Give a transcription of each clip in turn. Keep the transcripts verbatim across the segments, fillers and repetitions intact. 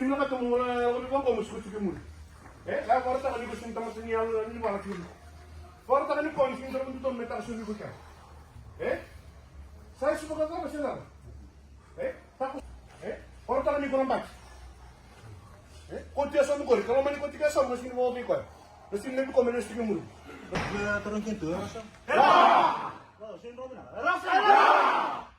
Na ka tu mo na ko ko mo sikuti ke muri. E, la ko ta ni ko sin tamata ni alu ni wala tu. Ko ta ni ko ni sin tamata tu me ta su ni ko ka. E? Sa su ko ka mo sina. E? Ta ko. E? Ko ta ni ko na bati. E? Ko ti sa mo ko, ka mo ni ko ti ka sa mo sin mo bi ko. Na sin ni ko me ni siki muri. Na taron kintu. Ra! Ra! Sin ro na. Ra! Ra!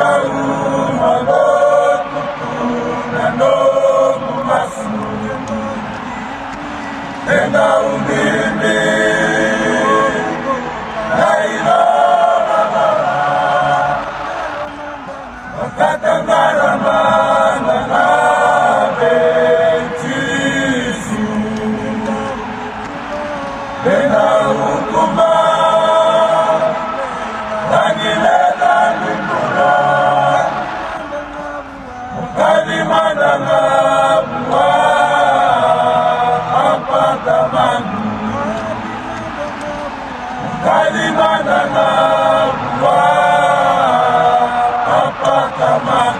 Uma lotu na nomu masu. Ena umimi na ilala. Vakataqara mana na vei Jisu. Ena ukuma na ni leda ni bula. Kalimanana vua a pata manu. Kalimanana vua a pata manu.